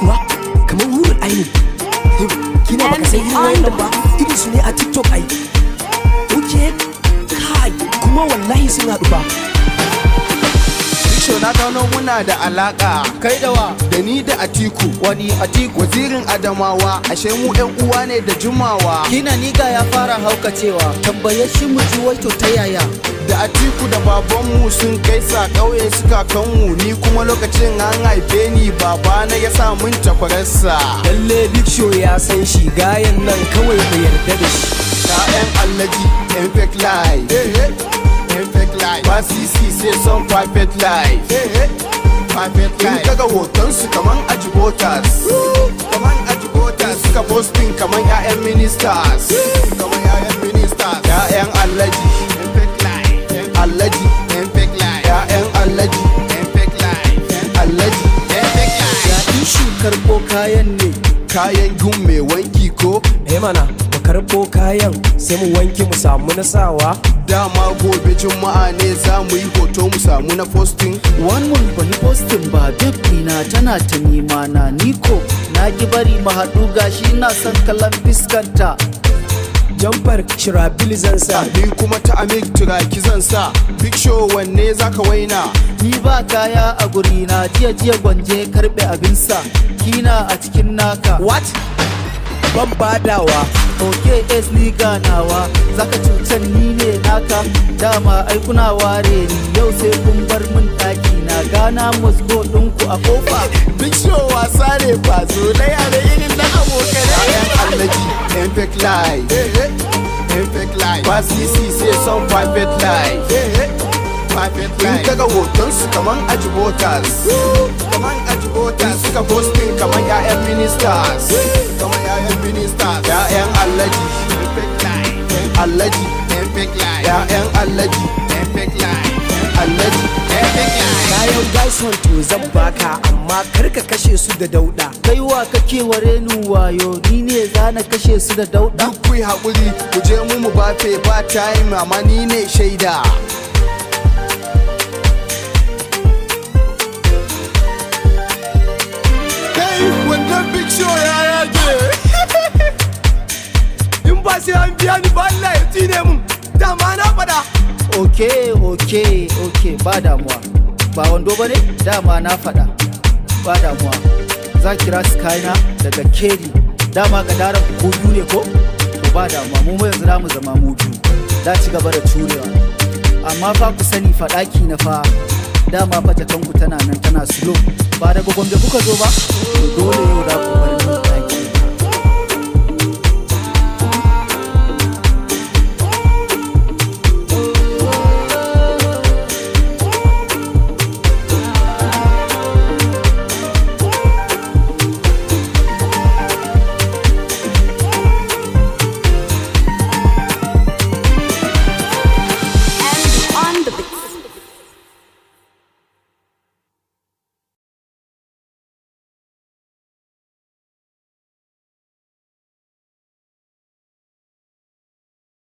Wa, kamar wurin aini. Kina baka san irin wayannan ba, irin su ne a TikTok ai. Okay, kai, kuma wallahi sun haɗu ba. Big, na gano muna da alaka. Kai da wa? Da ni da Atiku. Wani Atiku? Wazirin Adamawa, ashe mu yan uwa ne da jimawa. Kina nigga ya fara haukacewa. Tambaye shi mu ji, wai to ta yaya? Da Atiku da babanmu sun kai sa ƙauye suka kanmu, ni kuma lokacin an haife ni, babana ya sa mun takwararsa. Lalle Big Show ya san shi, gayan nan kawai mu yarda da shi. Ya'yan Allaji, yan fake life, yan fake life, ba sisi sai son perfect life, perfect life. In kaga hoton su kaman ajibotas, kaman ajibotas, suka posting kaman ya'yan ministers, kaman ya'yan ministers. Ya'yan Allaji, yan fake life, Allaji, yan fake life, ya'yan Allaji, yan fake life, Allaji, yan fake life. Ya issue karɓo kayan ne? Kayan gun mai wanki ko? Eh mana, mu karɓo kayan sai mu wanke mu samu na sawa. Dama gobe Juma'a ne, za mu yi hoto mu samu na posting. One month ban yi posting ba, babe ɗina tana ta nema na, niko na ki bari mu haɗu, gashi ina son kallon fiskanta. Jamfar Shirabil zan sa. Ni kuma ta Amik Turaki zan sa. Big Show, wanne zaka waina? Ni ba kaya a guri na, jiya jiya gwanje karɓe abinsa, kina a cikin naka. What? Ban badawa. Ok, s ni ganawa zaka cutar, ni ne naka. Dama ai kuna ware ni, yau sai kun bar min ɗaki na, gana must go ɗinku a kofa. Big Show, wasa ne ba zolaya da irin na abokanai. Yan Allaji, yan fake life, yan fake life, ba sisi sai son perfect life, perfect life. In kaga hoton su kaman ajibotas, kaman ajibotas, suka posting kaman 'ya'yan ministers, kaman 'ya'yan ministers. 'Ya'yan Allaji, yan fake life, Allaji, yan fake life, 'ya'yan Allaji, yan fake life, Allaji, yan fake life. Kayan Gaison to zan baka, amma kar ka kashe su da dauda. Kai wa kake ware ni wayo? Ni ne za na kashe su da dauɗa? Duk ku yi haƙuri, ku je mu mu bafe ba time, amma ni ne shaida. Kai, wannan Big Show ya yage. In ba sai an biya ni ba, Allah ya tsine mun, dama na faɗa. Ok, ba damuwa. Ba wando ba ne, dama na faɗa. Ba damuwa, za kira Skyna daga Keri. Dama gadaran ku biyu ne ko? To ba damuwa, mu ma yanzu za mu zama mu biyu, za ci gaba da turewa. Amma fa ku sani fa, ɗaki na fa dama fa jakanku tana nan tana slow. Ba daga Gombe kuka zo ba? To dole yau da ku.